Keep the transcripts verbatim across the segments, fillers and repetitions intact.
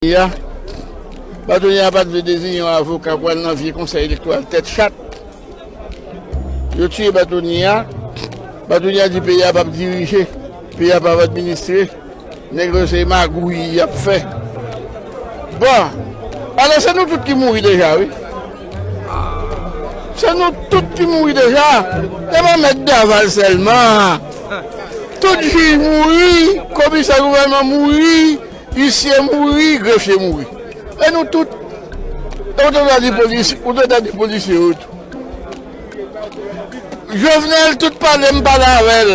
Batonye a, Batonye a pa t vle deziyen yon avoka pou al nan vye konsèy elektoral tèt chat. Yo tiye Batonye a. Batonye a di peyi a p ap dirije, peyi a p ap administre. Nèg yo se magouy y ap fè. Bon, alò se nou tout ki mouri deja, wi. Se nou tout ki mouri deja. E pa mèt Daval sèlman. Tout jij mouri, komisè gouvènman mouri, isye mouri, grefye mouri. E nou tout. E ou te ta di polis, ou te ta di polisye yo tou. Jovenel, tout pale m pale avè l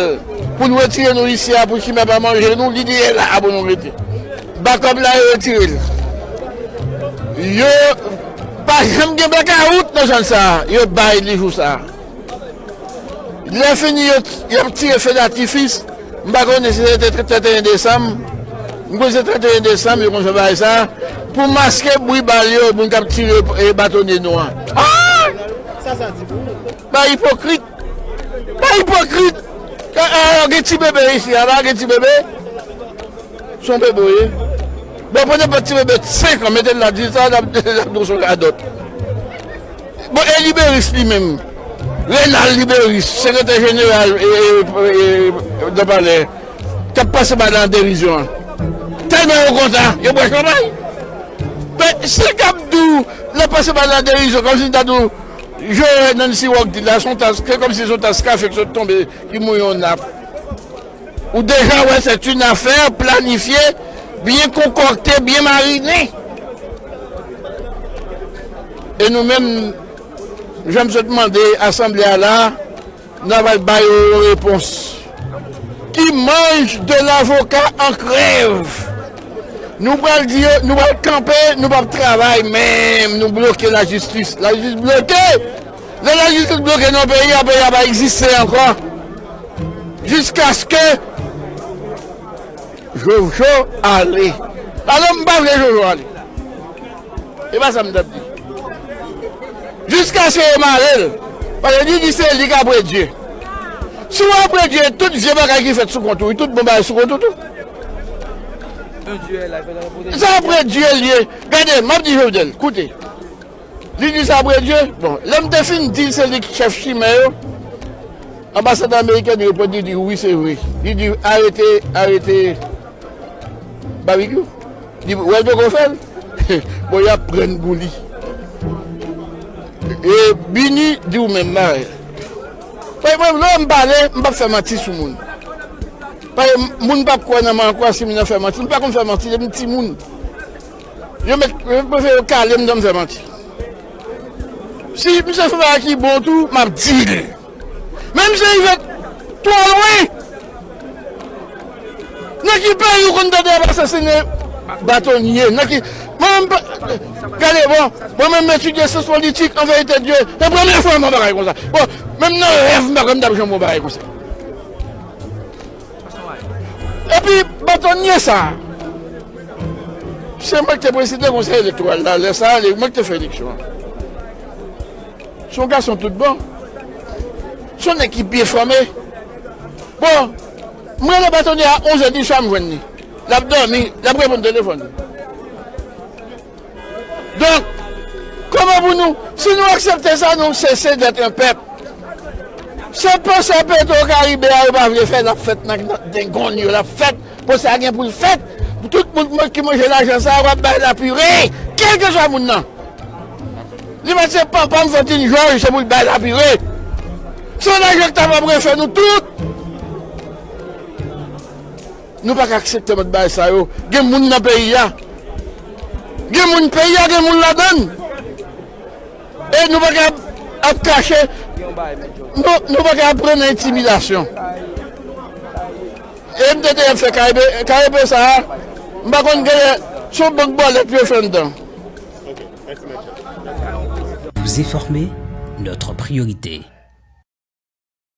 pou l retire nou isi a, pou chimè pa manje nou, li di e la a pou nou rete. Bakòp la, yo retire l. Yo pa janm gen blakawout nan zòn sa a, yo bay li jou sa a. Lè fini, yo, y ap tire fe datifis. M pa konnen si se te trannteyen desanm. M konnen se trannteyen desanm, yo konn fè bagay sa a. Pou maske bri bal yo, moun k ap tire, e, Batonye nou an. Ah! Ba ipokrit. Ba ipokrit. Ka, a, gen ti bebe isi a, la, gen ti bebe. Se yon bebe, wi. Bon, pran nenpòt ti bebe senk an, mete l la, di sa, l ap, l ap di w se yon radòt. Bon, e Liberis li menm. Renald Liberis, sekretè jeneral, e, e, e, nan palè, k ap pase bagay la an derizyon an. Tèlman yo kontan, yo bwè chanpay. Men, se k ap di w, l ap pase bagay la an derizyon, kòmsi m ta di w, Joe Nancy Wogdi la, se yon tas, se kòmsi se yon tas kafe k sot tonbe, ki mouye yon nap. Ou deja wè, c'est une affaire planifiée, bien concoctée, bien marinée. E nou menm, jan m sot mande asanble a la, n a pral ba yo yon repons. Qui mange de l'avocat en crève. Nou pral di yo, nou pral kanpe, nou p ap travay menm, nou bloke lajistis. Lajistis bloke. Lè lajistis bloke nan peyi a, peyi a pa egziste ankò. Jiskaske Jojo ale. Alò, m pa vle Jojo ale. E pa sa m t ap di. Jiskaske yo mare l. Paske li di se li k ap predye. Si w ap predye, tout vye bagay ki fèt sou kont ou, tout bon bagay sou kont ou tou. Sa ap predye l ye. Gade, m ap di Jovenel, koute. Li di sa predye. Bon, lè m te fin di l se li k chèf chimè yo, anbasadè ameriken reponn li, di wi, se vre. Li di arete, arete Babikyou. Li wè l poko fè l. Bon, y ap pran pou li. E Bini di w menm bagay. Paske mwen, lè m pale, m p ap fè manti sou moun. Paske moun p ap kwè nan mwen ankò si m nan fè manti. M pa konn fè manti depi m timoun. Yo mèt, yo prefere yo kale m dan m fè manti. Si misye fè bagay ki bon tou, m ap di l. Men misye rive twò lwen. Nan ki peyi ou konn tande y ap asasinen Batonye? Nan ki, mwen menm, gade, bon, mwen menm m etidye syans politik, an verite Dye, se premye fwa m wè bagay konsa. Bon, menm nan rèv m pa kwè m t ap janm wè bagay konsa. Epi, Batonye sa, se mwen ki te prezidan konsèy elektoral la, lè sa a, mwen ki te fè eleksyon an. Se yon gason tout bon. Se yon nèg ki byen fòme. Bon, m rele Batonye a onz è di swa, m jwenn li. L ap dòmi, l ap reponn telefòn. Donk, kòman pou nou, si nou aksepte sa, nou sese dèt yon pèp. Se pwosè Petro Karibe a yo pa vle fè, l ap fèt nan, nan dengonn yo, l ap fèt. Pwosè a gen pou l fèt. Pou tout moun ki manje lajan sa a, w ap bay lapire. Kèlkeswa moun nan. Li pa t se panpan m Fantine Jòj, se pou l bay lapire. Se yon lajan k ta pral refè nou tout. Nou pa ka aksepte mòd bagay sa yo. Gen moun nan peyi a. Gen moun peyi a, gen moun ladan l. E nou pa ka ap kache. Nou, nou pa ka ap pran nan entimidasyon. E m te te ap fè K E P, K E P sa a, m pa konn genyen, se yon bank bòlèt yo fè anndan. Vous informer, notre priorité.